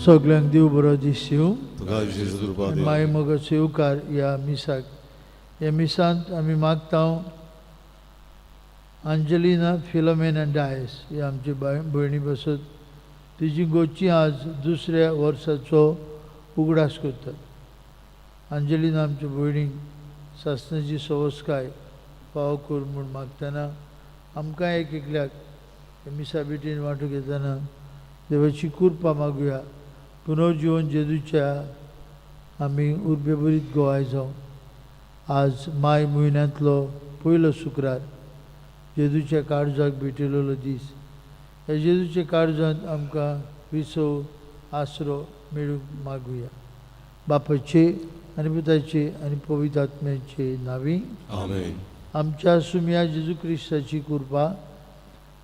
सगल्यांक देव बरो दिसूं. तुका जेजू कृपा दी. माय मोगाचो येवकार ह्या मिसाक. ह्या मिसांत आमी मागता अंजलिना फिलोमेना डायस ही आमची भयणी बसत तिजी गोची आज दुसऱ्या वर्साचो उगडास करतात. अंजलिना आमच्या भयणीक सासणाची सवस्काय फावो कर म्हूण मागतना आमकां एक एकल्याक मिसा भेटीन वांटो घेतना देवाची कृपा मागुया. पुनर्जिवन जेजूच्या आमी उर्बेभरीत गोवाय जावं. आज माय म्हयन्यांतलो पयलो शुक्रार, जेजूच्या काळजाक भेटिल्लो दीस. ह्या जेजूच्या काळजांत आमकां विसव आसरो मेळूंक मागुया. बापाचे आनी पुताचे आनी पवित्र आत्म्याचे नांवी आमेन. आमच्या सुम्या जेजू क्रिस्ताची कृपा,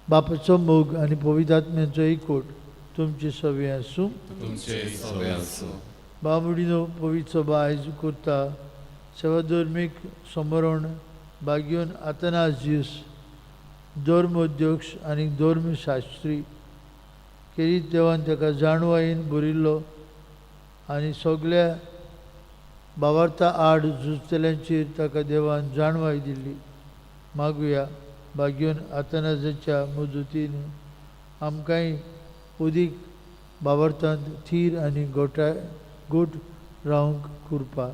बापाचो मोग आनी पवित्र आत्म्याचो एकवट तुमचे सवे आसूं. तुमचे सवे आसूं. बाबुडीनो पवित्र सभा आयज करता सेवा धर्मीक समरण बागयोन आतनाजियस धर्म अध्यक्ष आनी धर्मशास्त्री केरीत देवान ताका जाणवायेन भरिल्लो आनी सगल्या बावार्था आड झुजतल्यांचेर ताका देवान जाणवाय दिल्ली. मागुया बागयोन आतनाजाच्या मजतीन आमकांय अदीक बावार्थांत थीर आनी गोट रावंक कृपा.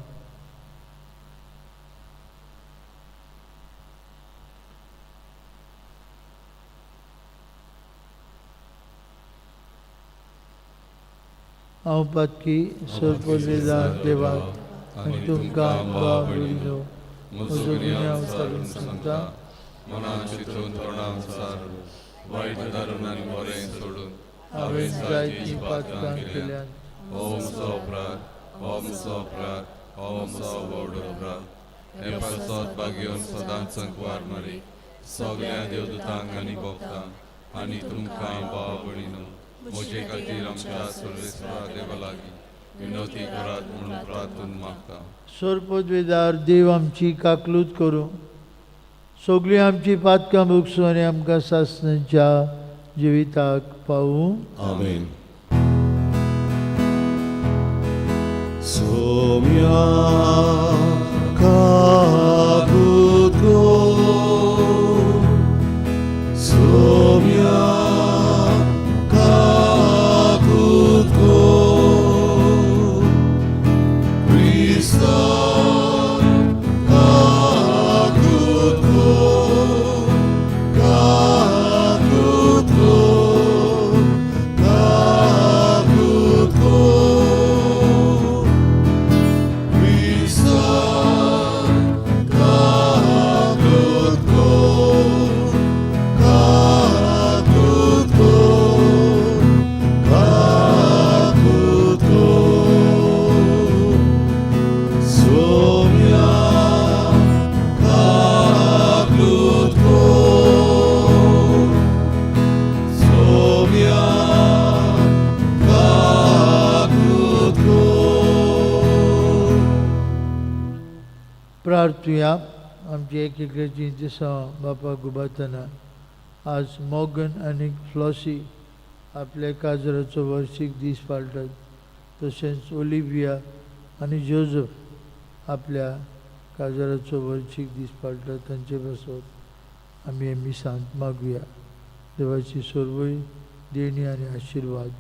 हांव पातकी सरपदवेदार देवाक आनी तुमकां भाव भयणीनो म्हजो गुन्यांव सारून सांगता. मनान चिंतून तोंडान सारून वायट धरून आनी बरें सोडून हांवें जायतीं पातकां केल्यात. हो म्हजो अपराध, हो म्हजो अपराध, हो म्हजो व्हड अपराध. हे पासत बागेवन सदांच संकवार मारी सगळ्या देवदूतांक आनी भक्तांक आनी तुमकां भाव भयणीनो म्हजे खातीर आमच्या सर्वेस्परा देवा लागीं विनवती करात म्हणून प्रार्थून मागता. सरपदवेदार देव आमची काकलूत करूं, सगळीं आमची पातकां भोगसूं आनी आमकां सासणाच्या जिविताक पावूं. आमेन. सोम्या काकूत कर, सोम्या काकूत कर, क्रिस्ता काकूत कर, काकूत कर, काकूत कर, क्रिस्ता काकूत कर, काकूत कर, काकूत कर, सोम्या काकूत कर, सोम्या काकूत कर. प्रार्थुया. आमची एक एकल्याची दिसां बापा गुबातना आज मोगन आनी फ्लॉसी आपल्या काजराचो वर्शीक दीस पाळटात, तशेंच ओलिविया आनी जोजफ आपल्या काजराचो वर्शीक दीस पाळटात. तांचे पासत आमी हे मिसांत मागुया देवाची सर्वय देणी आनी आशिर्वाद.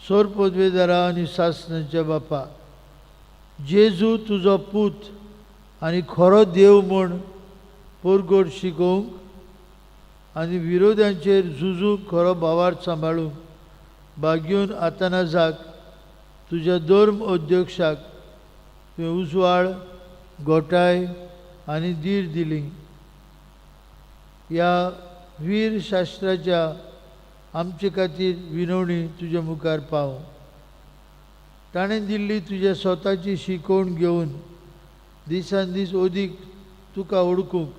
सोर पदवेदारा आनी सासणाच्या बापा जेजू तुजो पूत आनी खरो देव म्हूण परगट शिकोवंक आनी विरोध्यांचेर झुजूंक खरो भावार्थ सांबाळूंक बागयोन आतानाजाक तुज्या धर्म अध्यक्षाक तुवें उजवाड गोठाय आनी धीर दिली. ह्या वीर शास्त्राच्या आमचे खातीर विनवणी तुज्या मुखार पावूं. ताणें दिल्ली तुज्या स्वताची शिकवण घेवन दिसान दीस अदीक तुका वळखूंक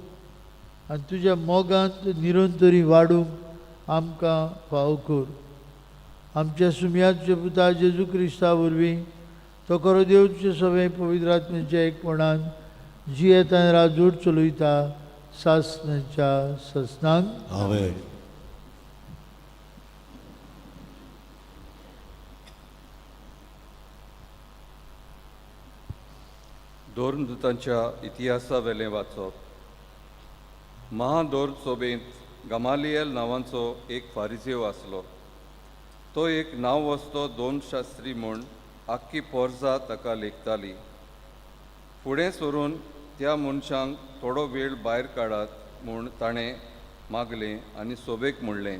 आनी तुज्या मोगांत निरंतरी वाडूंक आमकां फावो कर. आमच्या सुमयाच्या पुता जेजू क्रिस्ता वरवीं तो खरो देव तुजे सगळे पवित्र आत्म्याच्या एकपणान जियेतान राजवट चलयता सासणाच्या ससनांक. आमेन. धर्मदूतांच्या इतिहासावेलें वाचप. महाधर्मसभेंत गमालियल नांवाचो एक फारिजेव आसलो. तो एक नांववस्तो धर्मशास्त्री म्हूण आख्खी पोरजा ताका लेखताली. फुडें सरून त्या मनशांक थोडो वेळ भायर काडात म्हूण ताणें मागलें आनी सोबेक म्हणलें,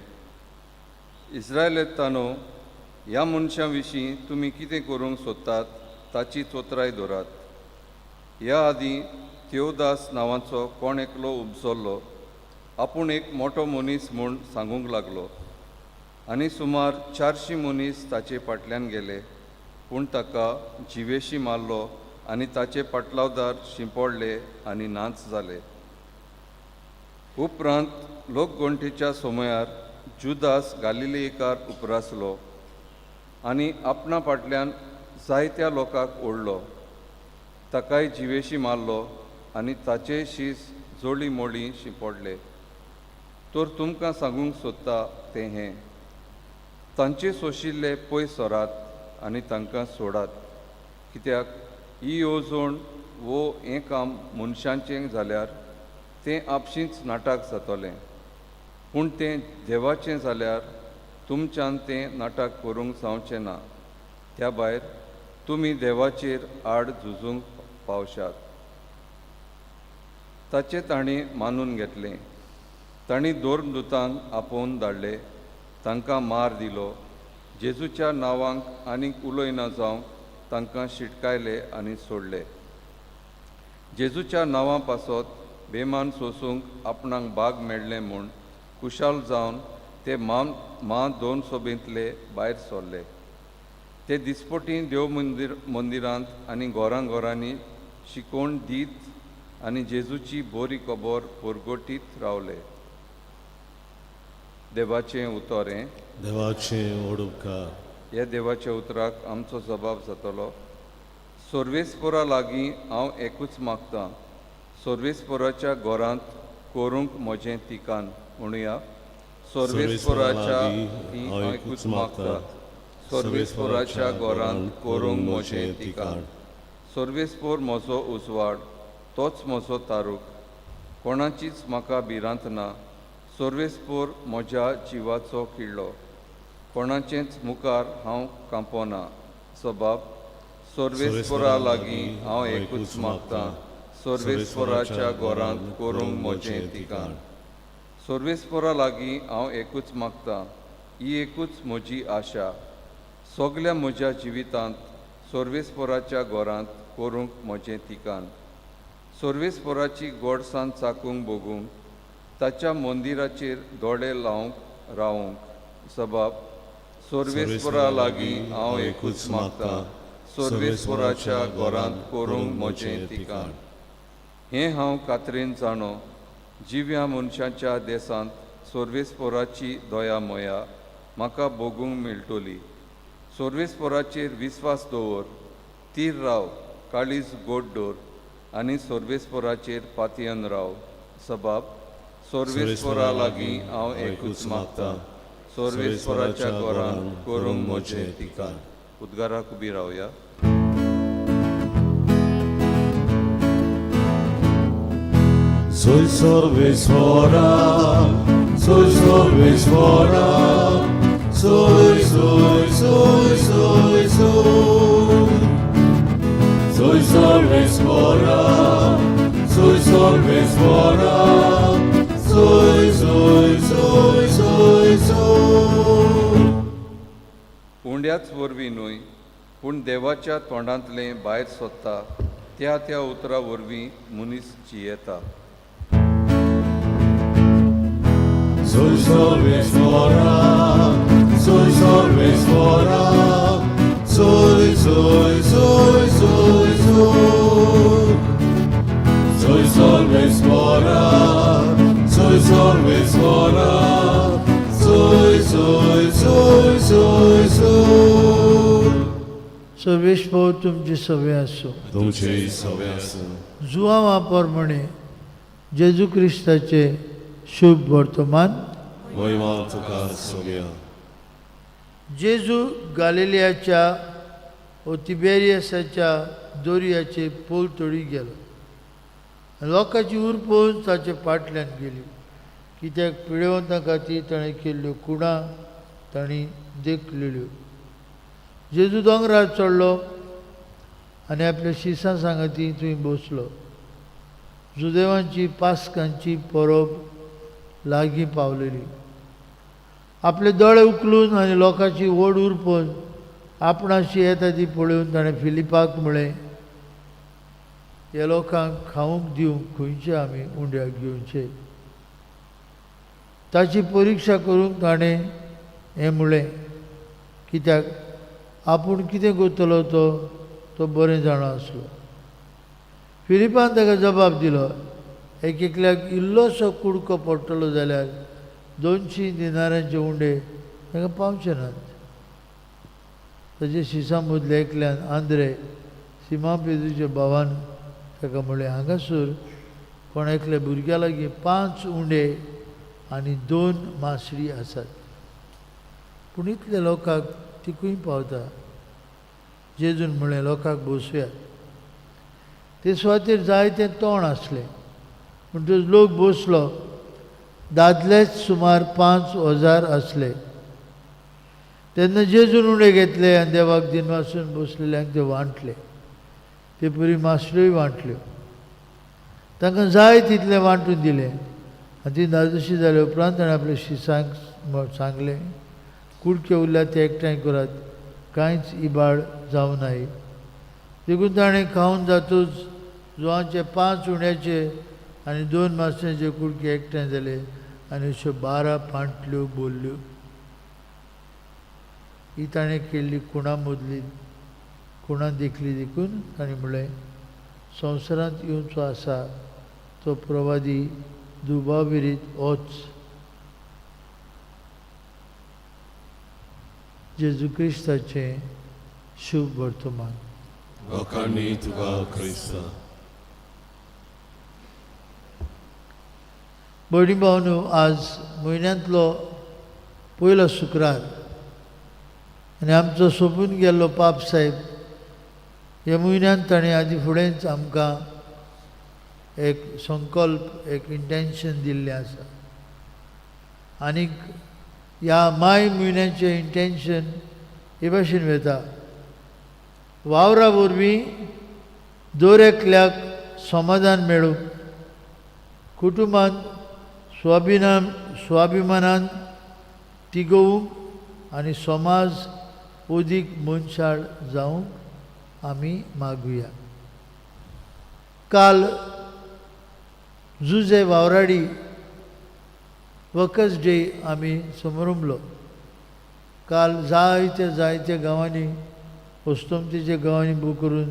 इस्रायलांनो, ह्या मनशां विशीं तुमी कितें करूंक सोदतात ताची चोत्राय दवरात. ह्या आदीं थेवदास नांवाचो कोण एकलो उपसरलो, आपूण एक मोटो मनीस म्हूण सांगूंक लागलो आनी सुमार 400 मनीस ताचे फाटल्यान गेले, पूण ताका जिवेशी मारलो आनी ताचे पाटलावदार शिंपडले आनी नाच जाले. उपरांत लोकगणटेच्या समयार जुदास गालिलेकार उपरासलो आनी आपणा फाटल्यान जायत्या लोकांक ओडलो. ताकाय जिवेशी मारलो आनी ताचेय शीस जोळी मोळी शिंपडले. तर तुमकां सांगूंक सोदता तें हें, तांचे सोशिल्ले पयस सरात आनी तांकां सोडात, कित्याक ही येवजण वो हें काम मनशांचें जाल्यार तें आपशींच नाटक जातलें, पूण तें देवाचें जाल्यार तुमच्यान तें नाटक करूंक जावचें ना. त्या भायर तुमी देवाचेर आड झुजूंक पावशात. ताचें तांणी मानून घेतलें. तांणी धर्मदूतांक आपोवन धाडले, तांकां मार दिलो, जेजूच्या नांवांक आनीक उलयना जावंक तांकां शिटकायले आनी सोडले. जेजूच्या नांवा पासत बेमान सोसूंक आपणाक भाग मेळ्ळें म्हूण खुशाल जावन ते मा दोन सोबेंतले भायर सरले. ते दिसपटी देव मंदिरांत आनी घरां घरांनी शिकोवण दीत आनी जेजूची बरी खबर परगटीत रावले. देवाचें उतर हें. देवाचें ओडुपकार. ह्या देवाच्या उतराक आमचो जबाब जातलो. सर्वेस्पोरा लागीं हांव एकूच मागतां, सर्वेस्पोराच्या घरांत करूंक म्हजें तिकान. म्हणुया, सर्वेस्पोराच्या हांव एकूच मागता, सर्वेस्पोराच्या घरांत करूंक म्हजें तिकान. सर्वेस्पोर म्हजो उजवाड, तोच म्हजो तारूक, कोणाचीच म्हाका भिरांत ना. सर्वेस्पोर म्हज्या जिवाचो किल्लो, कोणाचेच मुखार हांव कांपना. सबाब, सर्वेस्पोरा लागीं हांव एकूच मागतां, सर्वेस्पोराच्या घरांत करूंक म्हजें तिकान. सर्वेस्पोरा लागीं हांव एकूच मागतां, ही एकूच म्हजी आशा, सगल्या म्हज्या जिवितांत सर्वेस्पोराच्या घरांत करूंक म्हजें तिकान. सर्वेस्पोराची गोडसाण चाकूंक भोगूंक, ताच्या मंदिराचेर दोळे लावंक रावूंक. सबाब, सर्वेस्पोरा लागीं हांव एकूच मागतां, सर्वेस्पोराच्या घरांत करूंक म्हजें तिकान. हें हांव कातरेन जाणो, जिव्या मनशाच्या देसांत सर्वेस्पोराची दया मोया म्हाका भोगूंक मेळटली. सर्वेस्पोराचेर विस्वास दवर, तीर राव, काळीज गोड दवर आनी सर्वेस्पोराचेर पातयेन राव. सबाब, सर्वेस्पोरा लागीं हांव एकूच मागतां, सर्वेस्पोराच्या घरांत करूंक म्हजें तिकान. उद्गाराक उबी रावया. Soy सर्वेस्पोरा, soy सर्वेस्पोरा, soy, soy, soy, soy, soy. Soy सर्वेस्पोरा, soy सर्वेस्पोरा, soy, soy, soy, soy, soy. उंड्याच वरवीं न्हय, पूण देवाच्या तोंडांतलें भायर सोदता त्या त्या उतरा वरवीं मनीस जियेता. Soy सर्वेस्पोरा, soy सर्वेस्पोरा, soy, soy, soy, soy, soy. Soy सर्वेस्पोरा, soy सर्वेस्पोरा, soy, soy, soy, soy, soy. सर्वेस्पोर तुमचे सवे आसूं. तुमचे सवे आसूं. जुवांवा प्रमाणे जेजू क्रिस्ताचे शुभ वर्तमान. महिमा तुका सगळ्या. जेजू गालिलियाच्या हो तिबेरियसाच्या दोरयाचे पलतडी गेलो. लोकांची उरपून ताचे फाटल्यान गेली, कित्याक पिळेवंतां खातीर ताणें केल्ल्यो कुणां तांणी देखलेल्यो. जेजू दोंगरार चडलो आनी आपल्या शिसां सांगाती थंय बसलो. जुदेवांची पास्कांची परब लागीं पावलेली. आपले दोळे उखलून आनी लोकांची व्हड उरपून आपणाशी येता ती पळोवन ताणें फिलिपाक म्हळें, ह्या लोकांक खावंक दिवंक खंयचे आमी उंड्याक घेवचे? ताची परिक्षा करूंक ताणें हें म्हळें, कित्याक आपूण कितें करतलो तो तो बरें जाणा आसलो. फिलिपान ताका जबाब दिलो, एक एकल्याक इल्लोसो कुडको पडटलो जाल्यार 200 दिनारांचे उंडे ताका पावचे नात. ताचे शिसां मदल्या एकल्यान आंद्रे सिमा पेदूच्या भावान ताका म्हळें, हांगासर कोण एकल्या भुरग्या लागीं 5 उंडे आनी 2 मासळी आसात, पूण इतल्या लोकांक ती खंय पावता? जेजून म्हळें, लोकांक बसयात. ते सुवातेर जायतें तोंड आसलें, म्हणटकच लोक बसलो. दादलेच सुमार 5000 आसले. तेन्ना जेजून उंडे घेतले आनी देवाक दिनवासून बसलेल्यांक ते वांटले. ते परी मासळ्योय वांटल्यो. तांकां जाय तितलें वांटून दिलें. आनी ती नाजशी जाले उपरांत ताणें आपल्या शिसांक सांगलें, कुडके उरल्यात ते एकठांय करात, कांयच इबाड जावं नाय. देखून ताणें खावन जातूच जुवांचे 5 उण्याचे आनी 2 मासळ्यांचे कुडके एकठांय जाले आनी अश्यो 12 पांटल्यो भरल्यो. ही ताणें केल्ली कुणा मदली कुणा देखली. देखून ताणें म्हळें, संवसारांत येवचो आसा तो प्रवादी दुबाविरीत होच जेजू क्रिस्ताचें शुभ वर्तमान. लोकांनी तुका क्रिस्ता. भयणी भावनो, आज म्हयन्यांतलो पयलो शुक्रार आनी आमचो सोंपून गेल्लो पाप साहेब ह्या म्हयन्यांत ताणें आदी फुडेंच आमकां एक संकल्प, एक इंटेन्शन दिल्लें आसा. आनीक ह्या माय म्हयन्याचें इंटेन्शन हे भाशेन वता, वावरा वरवीं दर एकल्याक समाधान मेळूंक, कुटुंबांत स्वाभिमानान तिगोवंक आनी समाज अदीक मनशाळ जावंक आमी मागुया. काल जुजे वावराडी वर्कर्स डे आमी समरंभलो. काल जायत्या जायत्या गांवांनी, अस्तंतेच्या गांवांनी बूक करून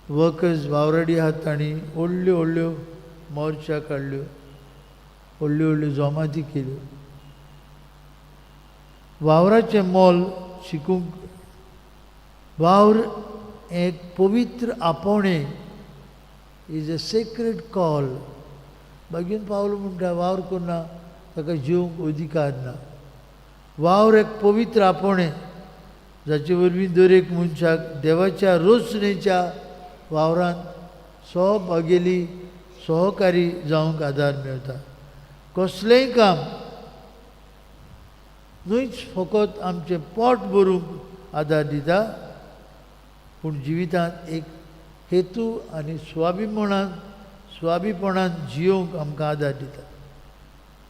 वर्कर्स वावराडी आहात तांणी व्हडल्यो व्हडल्यो मोर्चा काडल्यो, व्हडल्यो व्हडल्यो जमाती केल्यो. वावराचें मोल शिकूंक वावर एक पवित्र आपोवणें, is a sacred call. बागीन पावलो म्हणटा वावर करना ताका जिवंक अधिकार ना. वावर एक पवित्र आपोवणें जाचे वरवीं दर एक मनशाक देवाच्या रोसणेच्या वावरांत सहभागेली सहकारी जावंक आदार मेळटा. कसलेंय काम न्हूच फकत आमचें पोट भरूंक आदार दिता, पूण जिवितांत एक हेतू आनी स्वाभिपणान जियोवंक आमकां आदार दिता.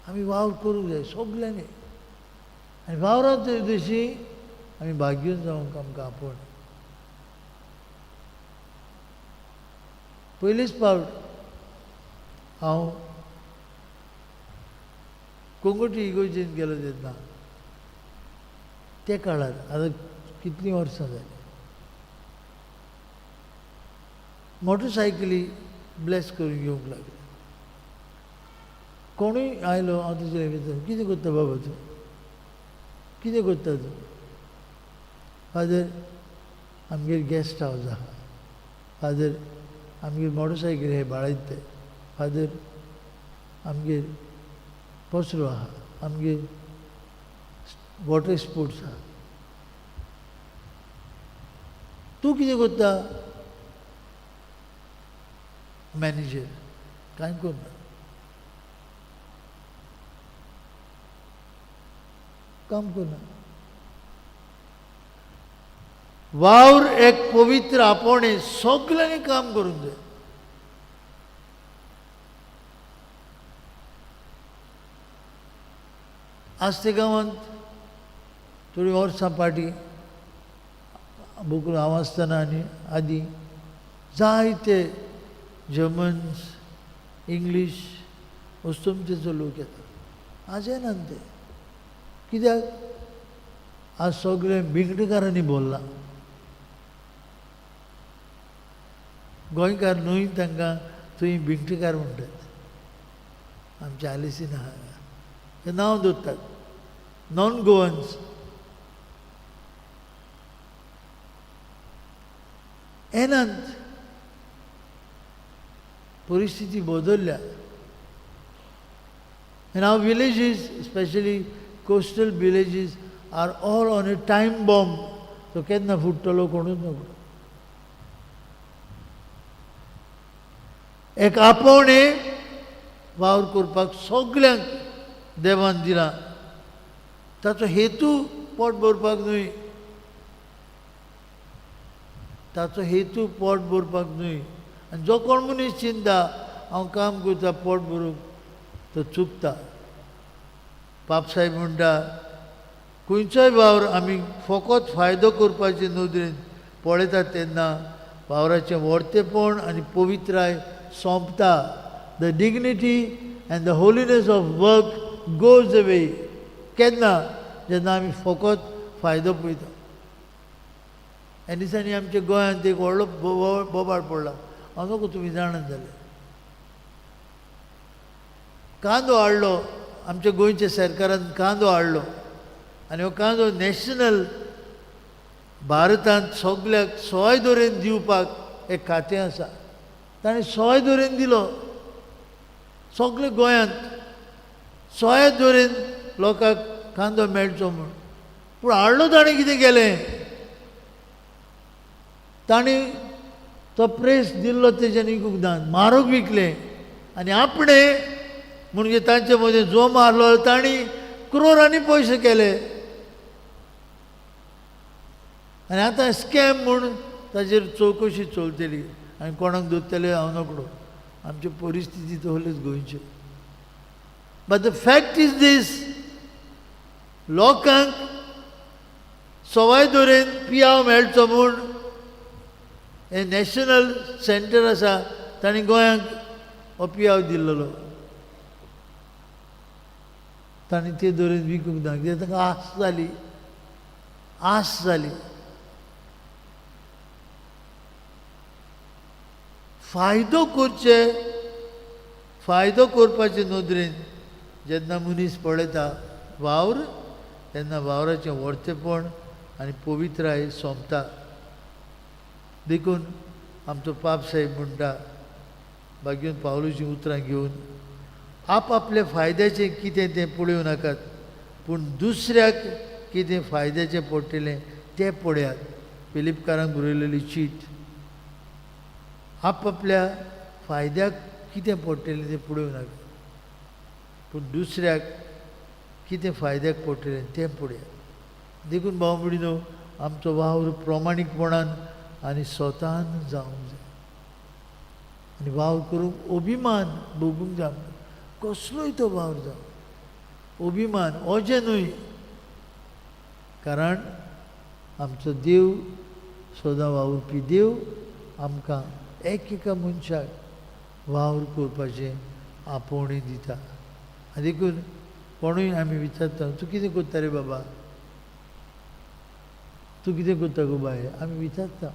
आमी वावर करूंक जाय सगल्यांनी आनी वावरांत तशी आमी भाग्यून जावंक आमकां आपोवण. पयलीच फावट हांव कोंगोटी इगोर्जेंत गेलो तेन्ना त्या काळार, आतां कितलीं वर्सां जालीं, मोटरसायकली ब्लेस करून घेवंक लागले. कोणूय आयलो, हांव तुजें विचार, कितें करता बाबा तूं, कितें करता तूं? फादर आमगेर गेस्ट हावज आहा, फादर आमगेर मोटरसायकली हे बाळयत ते, फादर आमगेर पसरो आहा, आमगेर वॉटर स्पोर्ट्स आहा. तूं कितें करता? मॅनेजर. कांय करना, काम करना. वावर एक पवित्र आपोवणें, सगल्यांनी काम करूंक जाय. आस्ते गांवांत थोडीं वर्सां फाटीं बुकून हांव आसतना आनी आदीं जायते जर्मन्स, इंग्लीश वस्तुमतेचो लोक येता. आज येनात ते. कित्याक? आज सगळें बिंगडेकारांनी भरलां. गोंयकार न्हय तांकां थंय बिंगटेकार म्हणटात. आमच्या आलिसीन आहा तें नांव दवरतात नॉन गोवन्स. येनात. परिस्थिती बदलल्या. And our villages, especially coastal villages, are all on a time bomb. तो केन्ना फुट्टलो कोणूच नकळो. एक आपोवणें वावर करपाक सगल्यांक देवान दिलां. ताचो हेतू पोट भरपाक न्हय, ताचो हेतू पोट भरपाक न्हय. आनी जो कोण मनीस चिंता हांव काम करता पोट भरूंक, तो चुकता. पापसाहेब म्हणटा खंयचोय वावर आमी फकत फायदो करपाचे नदरेन पळयतात तेन्ना वावराचें व्हडतेपण आनी पवित्राय सोंपता. The dignity and the holiness of work goes away. केन्ना? जेन्ना आमी फकत फायदो पळयता. ह्या दिसांनी आमच्या गोंयांत एक व्हडलो बोबाळ पडला, हांव नको तुमी जाणात जाल्यार. कांदो हाडलो आमच्या गोंयच्या सरकारान, कांदो हाडलो आनी हो कांदो नॅशनल भारतांत सगल्याक सोय दरेन दिवपाक एक खातें आसा, ताणें सोय दरेन दिलो. सगळे गोंयांत सोय दरेन लोकांक कांदो मेळचो म्हूण. पूण हाडलो ताणें कितें केलें, ताणें तो प्रेस दिल्लो तेज्यान विकूंक ना, म्हारग विकलें आनी आपणें म्हणजे तांचे मदीं जो मारलो तांणी क्रोरांनी पयशे केले. आनी आतां स्कॅम म्हूण ताचेर चवकशी चलतली आनी कोणाक दवरतले हांव नकळो. आमची परिस्थिती तसलीच गोंयची. But the fact is this, लोकांक सवाय दरेन पियाव मेळचो म्हूण हें नॅशनल सेंटर आसा, तांणी गोंयांक हो पियाव दिल्लो. तांणी ते दरेन विकूंक ना, कित्याक तांकां आस जाली, आस जाली. फायदो करचे, फायदो करपाचे नदरेन जेन्ना मनीस पळयता वावर, तेन्ना वावराचें व्हडतेपण आनी पवित्राय सोंपता. देखून आमचो पाप साहेब म्हणटा, बागेवन पावलूचीं उतरां घेवन, आपआपल्या फायद्याचें कितें तें पळोवं नाकात, पूण दुसऱ्याक कितें फायद्याचें पडटलें तें पळयात. फिलिपकारांक बरयलेली चीट. आपआपल्या फायद्याक कितें पडटलें तें पळोवं नाकात, पूण दुसऱ्याक कितें फायद्याक पडटलें तें पळयात. देखून भाव भयणीनो, आमचो वावर प्रामाणीकपणान आनी स्वतान जावंक जाय आनी वावर करूंक अभिमान भोगूंक जाय. कसलोय तो वावर जावं, अभिमान ओजें न्हय, कारण आमचो देव सदां वावुरपी देव आमकां एक एका मनशाक वावर करपाचें आपोवणें दिता. आनी देखून कोणूय आमी विचारता, तूं कितें करता रे बाबा, तूं कितें करता गो बाये, आमी विचारता.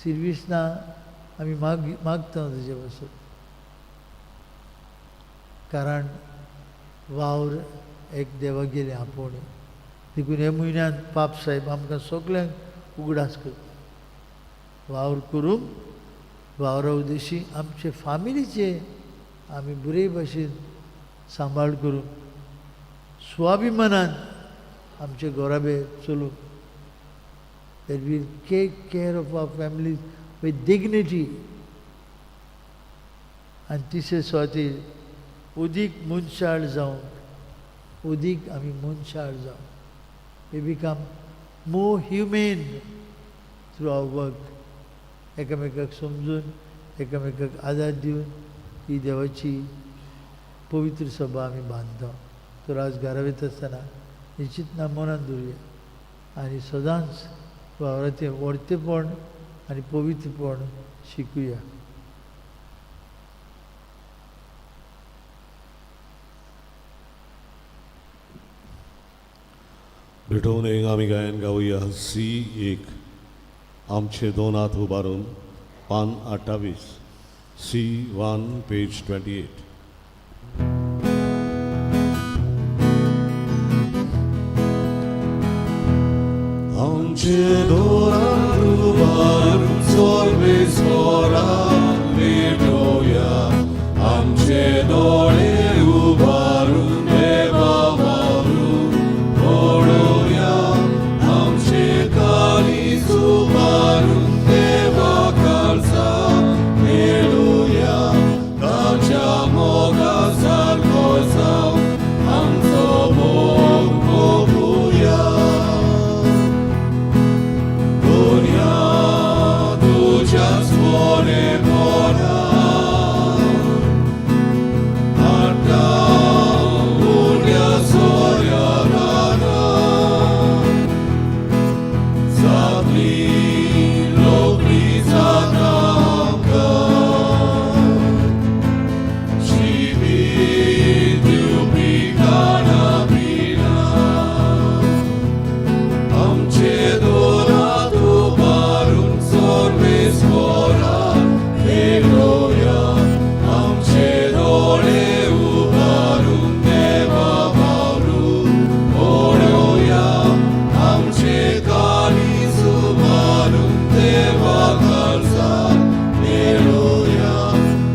सिर्वीस ना आमी मागता तेजे पासून, कारण वावर एक देवागेलें आपोवणें. देखून ह्या म्हयन्यांत पाप साहेब आमकां सगल्यांक उगडास करता, वावर करूंक, वावरा उद्देशी आमचे फामिलीचे आमी बरे भाशेन सांबाळ करूंक, स्वाभिमानान आमचे घराबे चलूंक. That we'll take care of our families with dignity. आनी तिसरे सुवातेर उदीक मनशाळ जावंक, उदीक आमी मनशाळ जावंक. We become more humane through our work. एकामेकाक समजून, एकामेकाक आदार दिवन ही देवाची पवित्र सभा आमी बांदता. तर आज घरा वयता आसतना निश्चित ना मनान दवरुया आनी सदांच वावराचें व्हडतेपण आनी पवित्रपण शिकुया. भेटोवन एक आमी गायन गावया सी एक आमचे दोन हात उबारून पान 28 C 1 page 28. आमचे दोन हात उबारून सर्वेस्पराक भेटोवया, आमचे दोळे उबारून देवा वावरून पळोवया, आमचे काळीज उबारून देवा काळजा मेळोवया, ताच्या मोगा सारको जावन आमचो मोग मोगुया. दुनिया तुज्याच बरेपणा आतां उरल्या सोऱ्या रानां जातली लोकली जाता आमकां जिवीत दिवपी खाणां पिणां आमचे दोन हात उबारून सर्वेस्पराक भेटोवया, आमचे दोळे उबारून देवा वावरून पळोवया, आमचे काळीज उबारून देवा काळजा मेळोवया,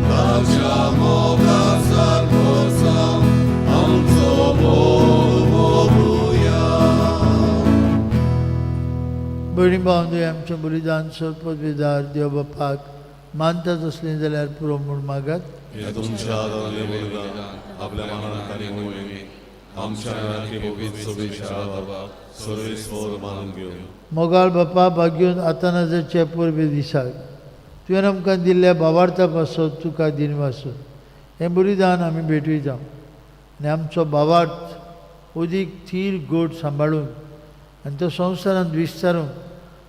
ताच्या मोगा सारको जावन आमचो मोग मोगुया. भयणी भावंदय, आमचें बलिदान सर्वपदवीदार देव बापाक मानता तसलें जाल्यार पुरो म्हूण मागात. हे तुमच्या हातांतलें बलिदान आपल्या मनाक आनी मोहिमेक आमच्या आनी पवित्र सभेच्या बाबा सर्वेस्पर मानून घेवन. मोगाळ बापा, भाग्योन आतानाजाच्या परबे दिसाक तुवें आमकां दिल्ल्या भावार्था पासत तुका दिनवासून हें बलिदान आमी भेटयता आनी आमचो भावार्थ अदीक थीर गोड सांबाळून आनी तो संवसारांत विस्तारून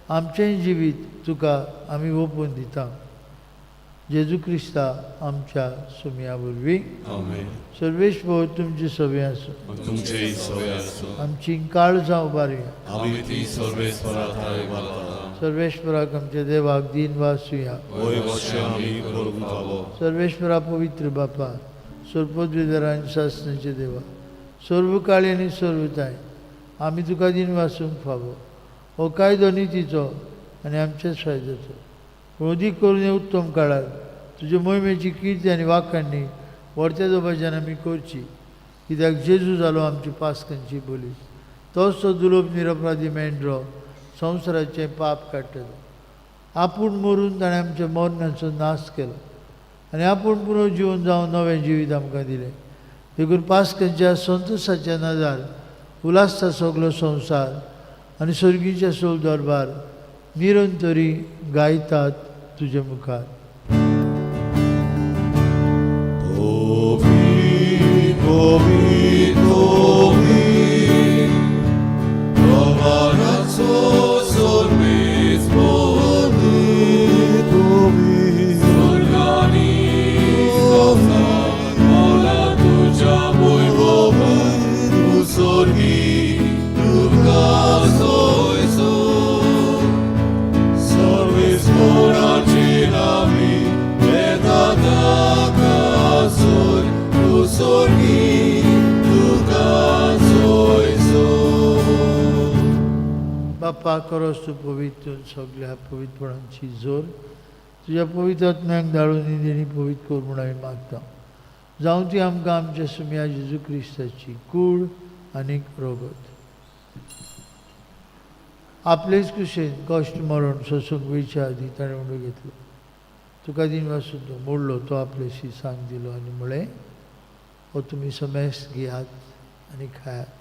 आमचेंय जिवीत तुका आमी ओपून दिता. जेजू क्रिस्ता आमच्या सुमया वरवीं. आमेन. सर्वेस्पर तुमची सवे आसूं. तुमचेय सवे आसूं. आमची काळजां उबारुया. आमी ती सर्वेस्परा थाय उबारता. सर्वेस्पराक आमच्या देवाक दीन वासुया. वय वर्षे आमी करूंक फावो. सर्वेश्वरा पवित्र बापा, सर्वपदवीधरा आनी सासणाचे देवा, सर्व काळी आनी सर्वताय आमी तुका दीन वासूंक फावो. हो कायदो नितीचो आनी आमच्याच फायद्याचो, पूण अदीक करून हे उत्तम काळार तुजे मोहिमेची किर्ती आनी वाखाणणी व्हरत्या दोबाच्यान आमी करची. कित्याक जेजू जालो आमची पास्कांची बोली, तोच तो दुलोब निरपराधी मेंढरो संवसाराचें पाप काडटलो. आपूण मरून ताणें आमच्या मरणाचो नाश केलो आनी आपूण पुनर्जिवन जावन नवें जिवीत आमकां दिलें. देखून पास्कांच्या संतोशाच्या नजार उलासता सगलो संवसार आनी सर्गीच्या सोल दरबार निरंतरी गायतात तुजे मुखार. कोवी कोवी कोवी प्रवाराचो सर्वेस्पर कोवी स्वर्गानी संवसार मोला तुज्या वैभवान तूं स्वर्गी तुका सोयसो सर्वेस्पराचे नांवी येता ताका सोय तूं स्वर्गी तुका सोयसो. बापा, करोस तूं पवित्र सगल्या पवित्रपणाची जोर तुज्या पवित्र आत्म्याक धाडून ही देणी पवित्र कर म्हूण आमी मागता. जावं ती आमकां आमच्या सुमया जेजू क्रिस्ताची कूड आनीक रोगत. आपलेच कुशेन कश्ट मरण सोसूंक वयच्या आदी ताणें उंडो घेतलो. तुका दिनवासून तो मोडलो, तो आपलेशी सांग दिलो आनी म्हळें, हो तुमी समेस्त घेयात आनी खायात,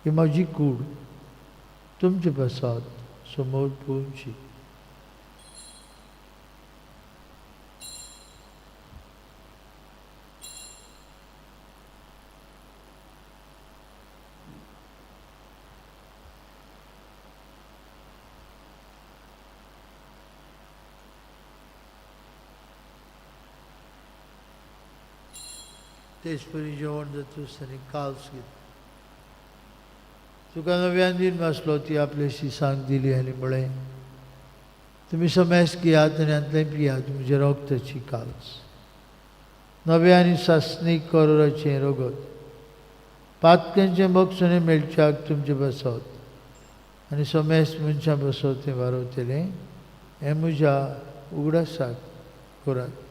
ही म्हजी कूड तुमचे पासत समोर पोवची. तेच परी जेवण जातूच ताणें काल्स घेतलो. तुका नव्यान दिन वाचलो, ती आपल्याशी सांग दिली आनी म्हळें, तुमी समेस्त घेयात आनी हांतलें पियात, म्हज्या रगताची काल्स, नव्या आनी सासणीक करोराचें रगत, पातक्यांचें बक्षणें मेळच्याक तुमचें बसत आनी समेस्त मनशां बसत तें वारवतलें, हें म्हज्या उगडासाक करात.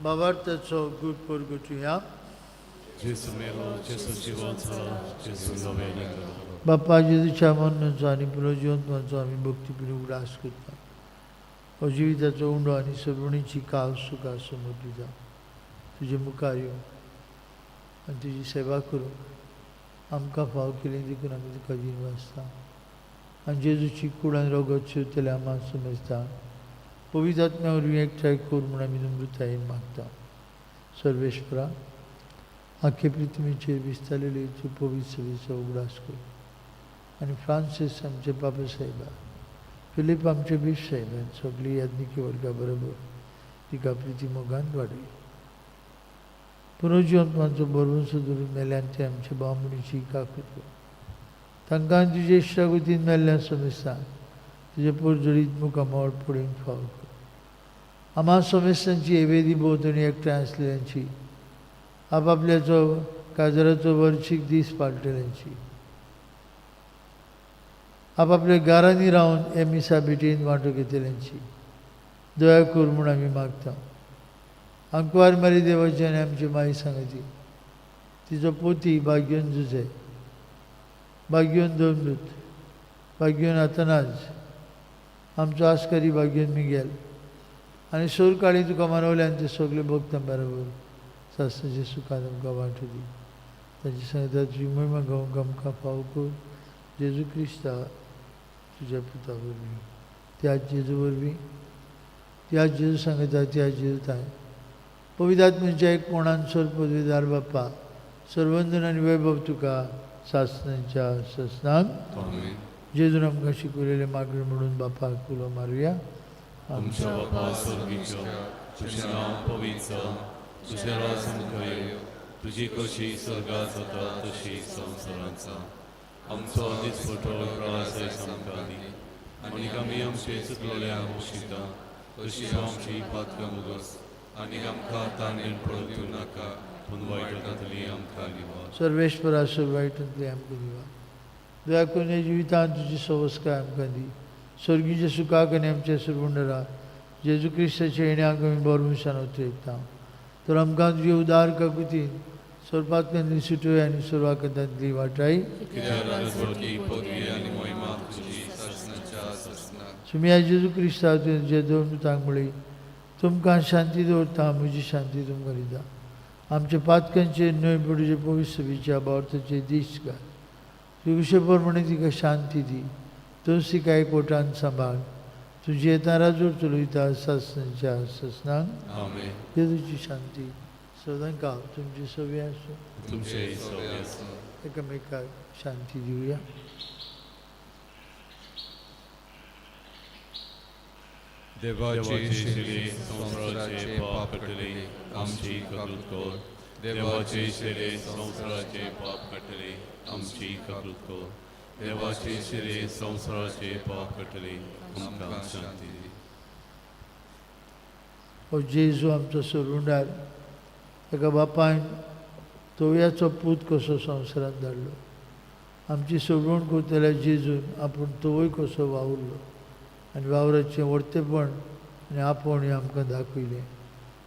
भावार्थाचो गूट परगटुया. जेजू मेलो, जेजू जिवंत जालो, जेजू नव्यान येतलो. बाप्पा जेजूच्या मरणाचो आनी पुनर्जिवंतपणाचो आमी भक्तीपणी उगडास करता. हो जिविताचो उंडो आनी सगळींची काल सुखा समर्पिता तुजे मुखार येवन आनी तुजी सेवा करूंक आमकां फाव केली देखून आमी तुका दिनवासता. आनी जेजूची कूड आनी रगत शिवतले आमा समजता पवित्र आत्म्या वरवीं एकठांय कर म्हूण आमी नम्रतायेन मागता. सर्वेश्वरा, आख्खे पृथ्वीचेर विस्तारलेली तूं पवित्र सभेचो उगडास कर आनी फ्रांसीस आमचे बाबा साहेबा, फिलीप आमचे बीश साहेबान सगळी याज्ञिकी वर्गा बरोबर तिका प्रिती मोगान वाडय. पुनर्जिवंतपणाचो भरवंसो धरून मेल्यान ते आमचे भाव-भयणीची काकूत कर. तांकां तुजे इश्टागतीन मेल्ल्यान समेस्तांक तुजे पोरजडीत मुखामळ पळोवंक फाव कर. आम्हा समेस्तांची एवेदी भोंवतणी एकठांय आसलेल्यांची, आपापल्याचो काजराचो वर्शीक दीस पाळटल्यांची, आपापल्या घरांनी रावन हे मिसा भेटीन वांटो घेतल्यांची दया कर म्हूण आमी मागता. आंकवार मारी देवाची आनी आमची माई सांगती, तिचो पोती भाग्योन जुझे, भाग्योन दोमदूत, भाग्योन आतनाज, आमचो आस्कारी भाग्योन मिगेल आनी सोर काळी तुका मानवल्यान ते सगळे भक्तां बरोबर सासणाचे सुखान आमकां वांटू दी. तांची सांगता तुजी महिमा गावंक आमकां फाव कर. जेजू क्रिस्ता तुज्या पुता वरवीं, त्याच जेजू वरवीं, त्याच जेजू सांगता, त्याच जेजू ताय पवित्र आत्म्याच्या एक कोणान सर पदवीदार बाप्पा सर्वंदन आनी वैभव तुका सासणाच्या सासणाक. आमेन. जेजून आमकां शिकवलेले मागणें म्हणून बापाक उलो मारुया. आमच्या बापा स्वर्गीच्या, तुजें नांव पवित्र जावं, तुजें राज आमकां येवं, तुजी कशी स्वर्गात जाता तशी संवसारांत जावं. आमचो दिसपटो राज आयज आमकां दी आनी आमी आमचे चुकलोल्यांक बक्षिता तशी आमची पातकां मुगस आनी आमकां ताणें पडूंक दिवं नाका, पूण वायटांतली आमकां निवार. सर्वेश्वरा, सर्व वायटांतली आमकां निवार. दया करून ह्या जिवितांत तुजी सवस्काय आमकां दी. स्वर्गीच्या सुखाक आनी आमच्या सुरवंडरा जेजू क्रिस्ताच्या येण्याक आमी बरो मनशान उतरयता. तर आमकां तुजे उदार काकुतीन सर्वात्म्यांतली सुटय आनी सर्वाकतांतली वाटाय. कित्याक राजवटी, पदवी आनी महिमा तुजी सासणाच्या सासणाक. सुमिया जेजू क्रिस्ता तुवें तुज्या दोन दुतांक म्हळी, तुमकां शांती दवरता, म्हजी शांती तुमकां दिता. आमच्या पातकांचेर न्हय पूण तुजे पवित्र सभेच्या भावार्थाचेर दीस घाल. तुजे कुशे प्रमाणे तिका शांती दी. तूंच तिका एकवटान सांबाळ. तुजी येता राजवट चलयता सासणाच्या सासणाक. आमेन. जेजूची शांती सदांकाळ तुमची सवी आसूं. तुमचे सवे आसूं. एकामेकाक शांती दिवया. देवाचे शिरे संवसाराचे पाप काडटले, आमची कबूल कर. देवाचे शिरे संवसाराचे पाप काडटले, आमची कबूल कर. देवाचे शिरे संवसाराचे पाप काडटले, आमकां शांती दी. हो जेजू आमचो सोडूंडार ताका बापायन तोवयाचो पूत कसो संवसारांत धाडलो. आमची सोडवण करतल्या जेजून आपूण तोवूय कसो वावुरलो आनी वावराचें वर्तेपण आनी आपोवणें आमकां दाखयलें.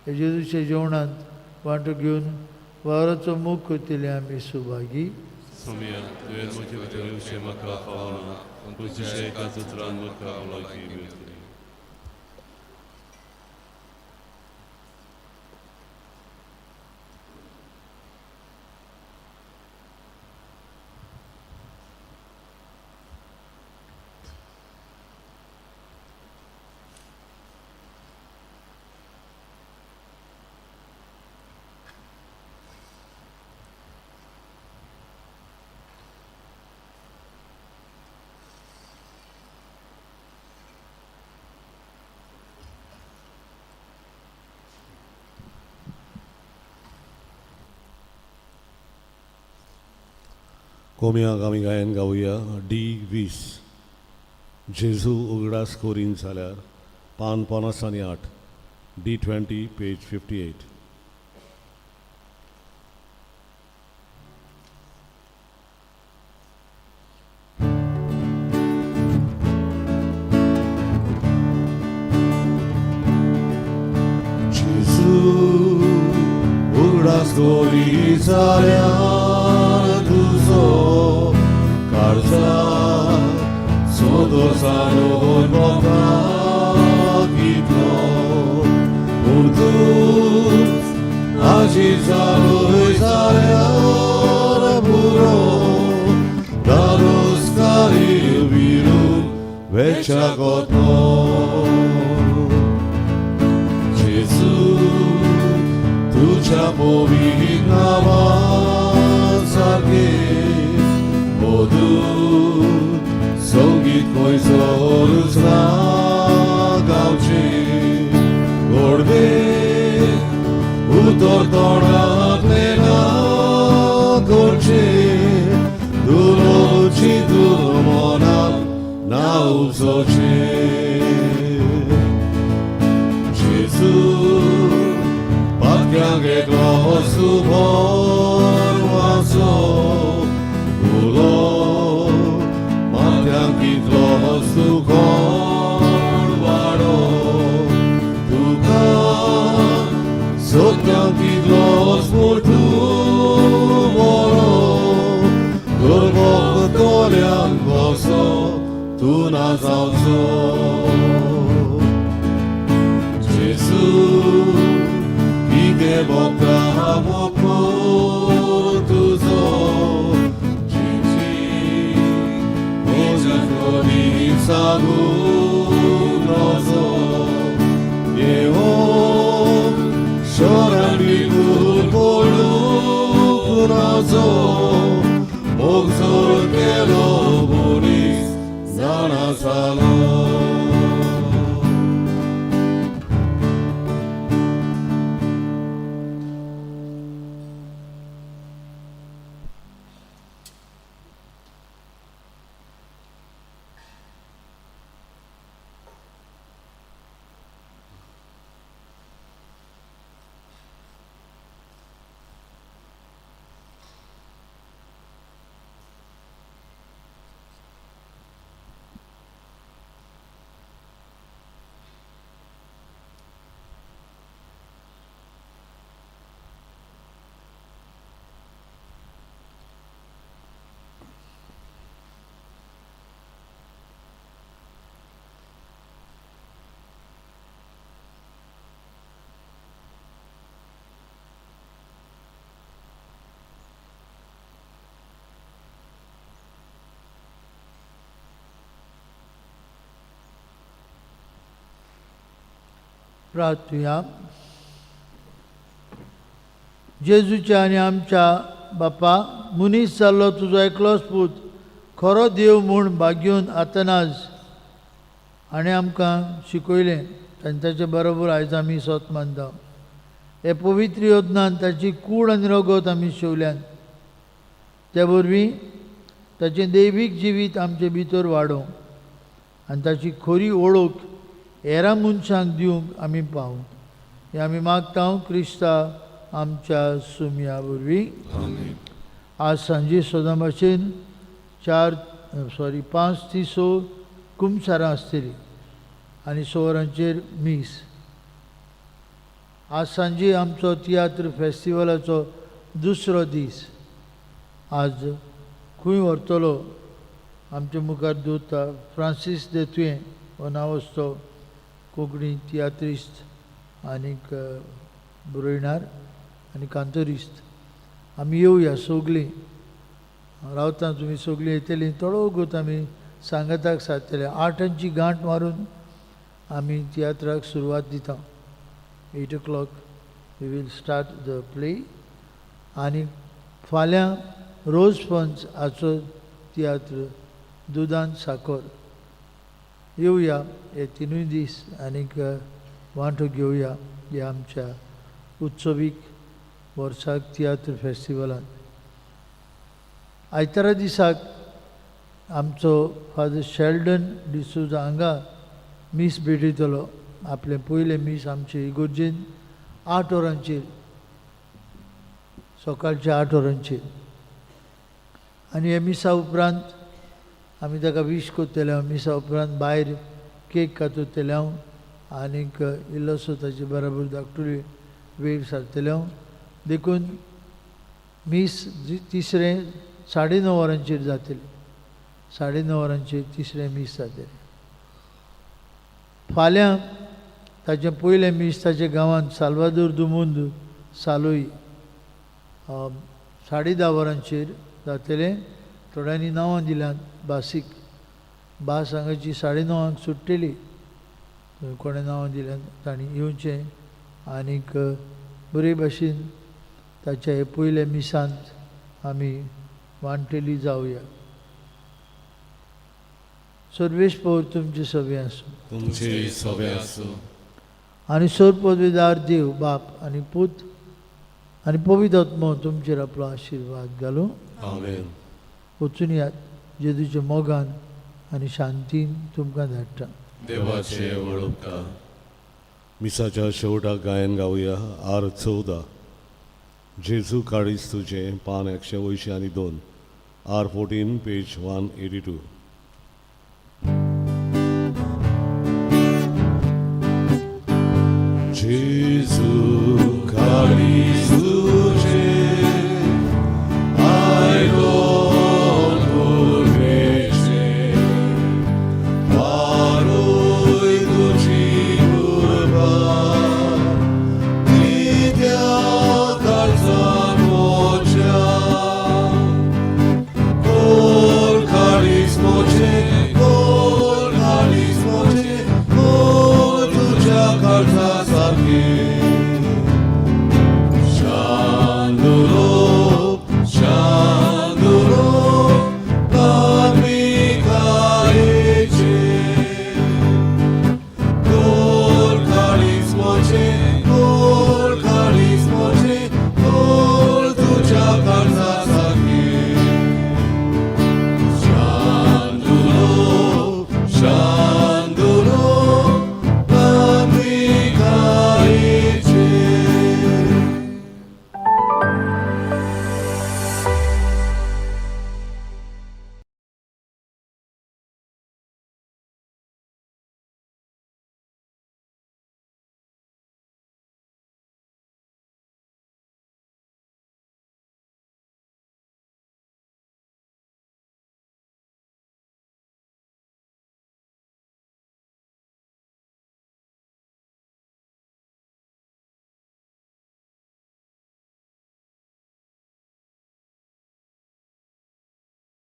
ह्या जेजूच्या जेवणांत वांटो घेवन वावराचो मोग करतले आमी सुभागी. सोमया, तुवें म्हजे भितर येवचें म्हाका फावना, पूण तुज्या एकाच उतरान म्हाका भलायकी मेळटली. कोम्याक आमी गायन गावया डी 20. जेजू उगडास कोरीन जाल्यार, पान 58, डी 20, पेज 58. जेजू उगडास कोरी जाल्यार तुजो काळजा सोदोसानो भोगता कितलो उर्दूच आजी जालोय जाल्यार पुरो दारोस्कारी विरून वेच्या गोतलो. जेजू तुझ्या पवित्र नांवा सारकें मधूर संगीत खंयसरूच ना गावचें गोडवे उतर तोंडांतलें ना करचें दुलोची तूं मनाक ना उपजोचें. जेजू पातक्यांक एकलो सुभर वाचो उलो माथ्यांक कितलो सुकोण वाडो तुका सत्यांक कितलो मोठू बरो दुर्बोतल्यांक कसो तूं ना जावचो. जेजू कितें भोगता मोग तुजो जिजी म्हज्या सांगूं नजो येवं शरण बिगूर पडूंक नजो मोग जोड केलो मनीस जाणा जालो. प्रार्थुया. जेजूच्या आनी आमच्या बापा मनीस जाल्लो तुजो एकलोच पूत खरो देव म्हूण भाग्योन आतनाज हाणें आमकां शिकयलें आनी ताचे बरोबर आयज आमी सोत मानता. हे पवित्र योजनान ताची कूड आनी रगत आमी शेवल्यान त्या वरवीं ताचें दैवीक जिवीत आमचे भितर वाडोवं आनी ताची खरी वळख हेरां मनशांक दिवंक आमी पावूं. हें आमी मागता क्रिस्ता आमच्या सुमया वरवीं. आज सांजे सदां भाशेन चार सॉरी 5 ते 6 कुमसारां आसतलीं आनी 6 वरांचेर मीस. आज सांजे आमचो तियात्र फेस्टिवलाचो दुसरो दीस. आज खंय व्हरतलो आमचे मुखार दवरता फ्रांसीस दे तुयें हो नांवाजतो कोंकणी तियात्रिस्त आनीक बरयणार आनी कांतोरिस्त. आमी येवया सगलीं, रावता तुमी सगलीं येतलीं. थोडो वगत आमी सांगाताक सारतले. 8ांची गांठ मारून आमी तियात्राक सुरवात दिता. 8 o'clock we will start the play. आनी फाल्यां रोज पंच हाचो तियात्र दुदान साखर. येवया हे 3 दीस आनीक वांटो घेवया ह्या आमच्या उत्सवीक वर्साक तियात्र फेस्टिवलांत. आयतारा दिसाक आमचो फादर शेल्डन डिसोजा हांगा मीस भेटयतलो. आपलें पयलें मीस आमचे इगोर्जेन 8 वरांचेर, सकाळच्या 8 वरांचेर. आनी हे मिसा उपरांत आमी ताका वीश करतले हांव. मिसा उपरांत भायर केक कातरतले हांव आनीक इल्लोसो ताचे बराबर धाकटुली वेळ सारतले हांव. देखून मीस तिसरें 9:30 वरांचेर जातलें. 9:30 वरांचेर तिसरें मीस जातलें. फाल्यां ताचें पयलें मीस ताच्या गांवांत साल्वादोर दुमुंद सालोई 10:30 वरांचेर जातलें. थोड्यांनी नांवां दिल्यांत बासीक. बास हांगाची 9:30 सुट्टली. कोणें नांवां दिल्यांत तांणी येवचें आनीक बरे भाशेन ताच्या हे पयल्या मिसांत आमी वांटेली जावया. सर्वेस्पर तुमचे सगळें आसूं. तुमचे सगळें आसूं. आनी सर्व पदवीदार देव बाप आनी पूत आनी पवित्र आत्मो तुमचेर आपलो आशिर्वाद घालूं. आमेन. वचून यात जेजूच्या मोगान आनी शांतीन तुमकां धाडटा. देवाचे व्हड उपकार. मिसाच्या शेवटाक गायन गावया आर 14 जेजू काळीज तुजें, पान 182, आर 14 पेज 182.